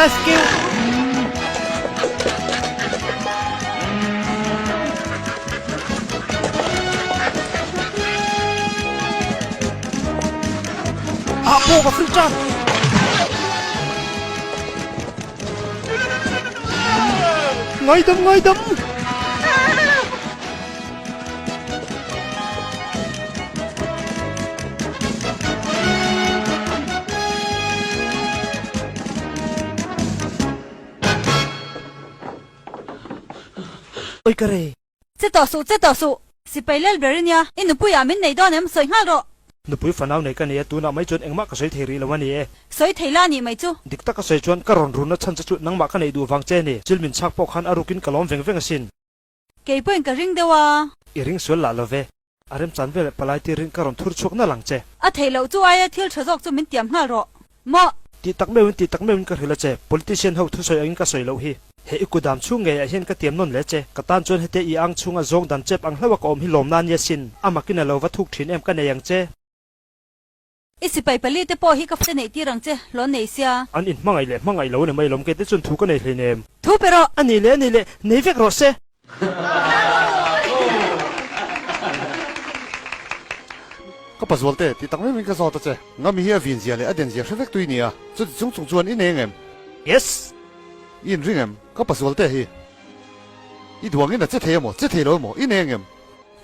Rescue! Ah pawh ka free tan! Ngaidam ngaidam! Oi ka rei. Che tawh suh, che tawh suh. Sipai lel ber i nia, i nupuiah min nei dawn em? Sawi nghal rawh. Nupui fanau nei ka nei a, tunah mai chuan engmah ka sawi thei rih lo a ni e. Sawi thei la nih mai chu. Dik taka sawi chuan ka rawn runna chhan che chu nangmah ka neih duh vang che a ni. Chil min chhak pawh khan a rukin ka lawm veng veng asin. Kei pawhin ka ring deuh a. I ring sual lah lo ve. A remchan veleh palai tirin ka rawn thur chhuak nalh ang che. A theih loh chu aia thil tha zawk chu min tiam nghal rawh. Maw? Tih tak meuhin tih tak meuhin ka hrilh a che. Politician ho thusawi angin ka sawi loh hi. He i kudam chhung ngeiah hian ka tiam nawn leh che. Ka tan chuan hetia i ang chhunga zawng dan chep ang hlauh a ka awm hi lawmna ania sin. A makin a lo va thuk thin em ka nei ang che. I sipai pali te pawh hi ka fate neih tir ang che, hlawn nei sia. An in hmangaih leh hmangaih lo a ni mai lawm, kei te chuan thu ka nei hlein em? Thu pe rawh! A ni leh a ni leh, nei vek rawh se! Ka pazual te, ti tak mai min ka zawt a che. Ngami hi a vin zia leh a den zia hre vek tui nia, chuti chung chung chuan i nei ang em? Yes! I inring em? Ka pazual te hi i duangin a che thei emaw, che thei lo emaw, i nei ang em?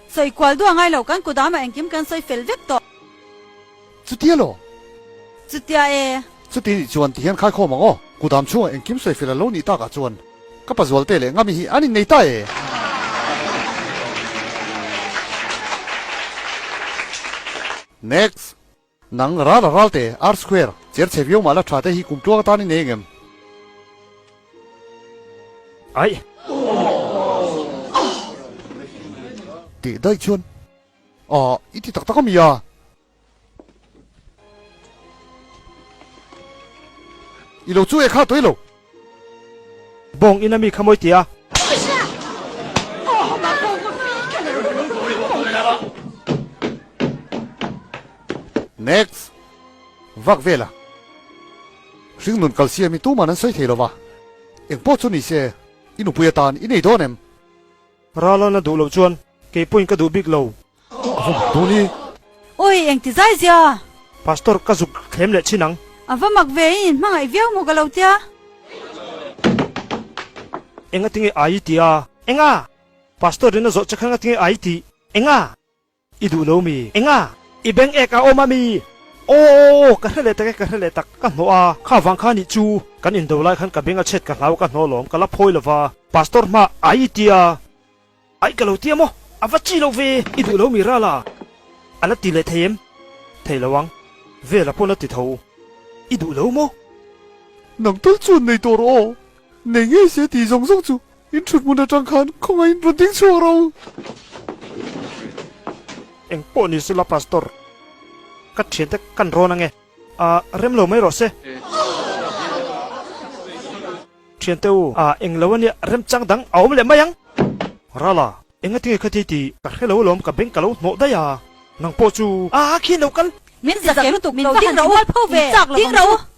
Sawi kual duah ngai lo, kan kudamah engkim kan sawi fel vek tawh. Chutia lo? Chutia e. Chuti nih chuan ti hian khai khawm ang aw. Kudam chhungah engkim sawi fel a lo nih takah chuan ka pazualte leh Ngami hi an innei ta e. Next. Nang ral a ral te, R square, cher chhe viau mah la tha te hi kum tluang atan i nei engem? Aih. Tih daih chuan Aw, i ti tak tak a mi a? I lo chu e kha tawih lo. Bawng in a mi kha mawi tia. Next. Vak vel a. Hringnun kal siam hi tuman an sawi thei lo va. Engpawh chu ni se, i nupui atan i nei dawn em? Ralana duh loh chuan kei pawhin ka duh bik lo. A va mak dawn i. Awi engti zai zia? Pastor ka zuk thlem leh chin ang. A va mak ve in hmangaih viau maw ka lo tia. Enga tinge ai i ti a? Enga? Pastor in a zawh che khan nga tinge ai i tih? Enga? I duh lo mi? Enga? I beng ek a awm a mi? Aw, ka hre leh tak e, ka hre leh tak, ka hnawh a, kha vang kha nih chu, kan indo lai khan ka beng a chhet ka hlau ka hnawh lawm, ka la phawi lo va, Pastor hma ai i tia, ai ka lo tia maw? A va chi lo ve, i duh lo mi ral a? A la ti leh thei em? Thei lo ang, Vela pawn a ti tho, i duh lo maw? Nang tal chuan nei tawh rawh aw, nei ngei se tih zawng zawng chu In thut hmun atang khan khawngaihin rawn ding chhuak ro. Eng pawh ni sela Pastor, ka thiante kan rawn ange, a rem lo mai rawh se. Thiante u, a eng lo ania remchang dang a awm leh mai ang. Rala, enga tinge kha thei tih ka hre lo alawm ka beng ka lo hnawh daih a, nang pawh chu. A khian lo kal. Min zak lutuk lo ding ro, in chak lo vang chu.